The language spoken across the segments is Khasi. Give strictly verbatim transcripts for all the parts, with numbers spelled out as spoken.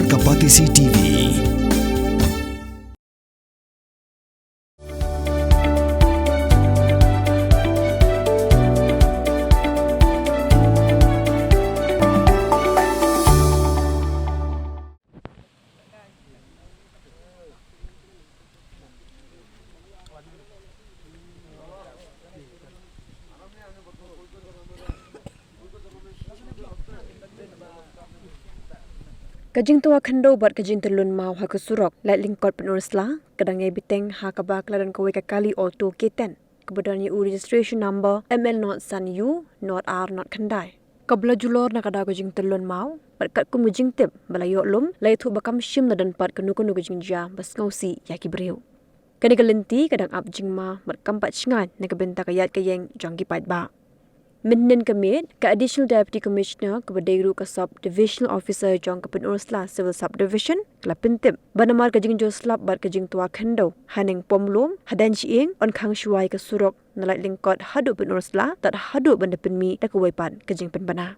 Ka Batesi T V. Ka jingtwa khyndew bad ka jingtyllun maw ha ka surok Laitlyngkot Pynursla ka dang ïai bteng ha kaba ka la don kawei ka kali auto K ten kaba don ïa u registration number M L not san U not R not khyndai. Kaba la julor na ka daw ka jingtyllun maw bad katkum ka jingtip ba la ïoh lum, la ïathuh ba kam shym la don pat kano kano ka jingjia ba sngewsih ïa ki briew. Kane ka lynti ka dang ap jingma bad kam pat shngaiñ na ka bynta ka ïaid ka ïeng jong ki paidbah. Mynhynnin ka miet, ka Additional Deputy Commissioner kaba dei ruh ka Sub Divisional Officer jong ka Pynursla Civil Subdivision ka la pyntip ba namar ka jingjur slap bad ka jingtwa khyndew ha Nongpomlum, ha Daiñ Shyieng yn khang shuwa ïa ka surok na Laitlyngkot haduh Pynursla tad haduh ban da pynmih da kawei pat ka jingpynbna.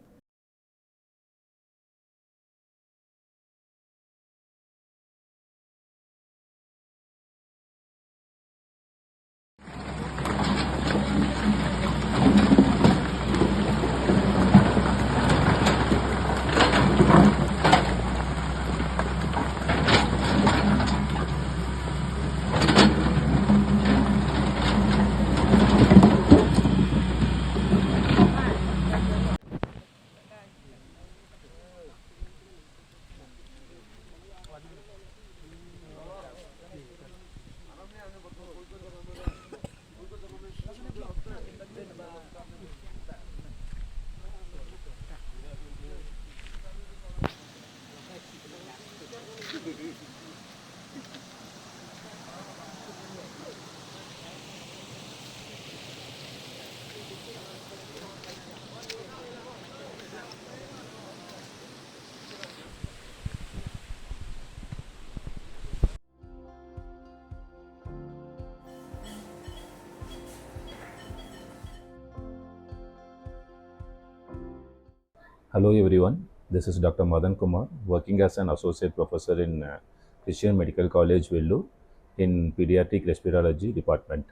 Hello everyone, this is Doctor Madan Kumar, working as an associate professor in uh, Christian Medical College, Vellore, in pediatric respirology department.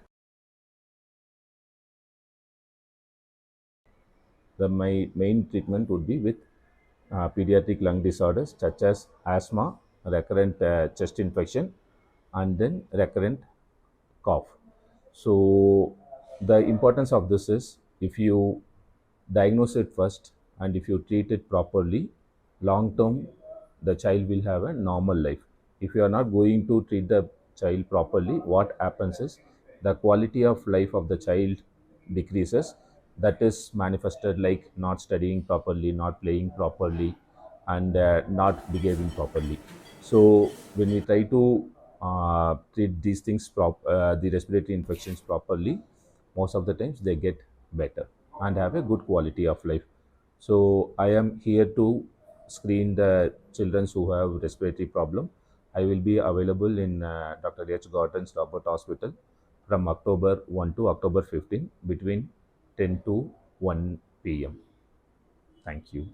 The my main treatment would be with uh, pediatric lung disorders such as asthma, recurrent uh, chest infection, and then recurrent cough. So the importance of this is, if you diagnose it first and if you treat it properly, long term the child will have a normal life. If you are not going to treat the child properly, what happens is the quality of life of the child decreases. That is manifested like not studying properly, not playing properly, and uh, not behaving properly. So when we try to uh, treat these things, prop- uh, the respiratory infections properly, most of the times they get better and have a good quality of life. So I am here to screen the children who have respiratory problem. I will be available in uh, Doctor H Gordon's Robert Hospital from October one to October fifteen between ten to one p m. Thank you.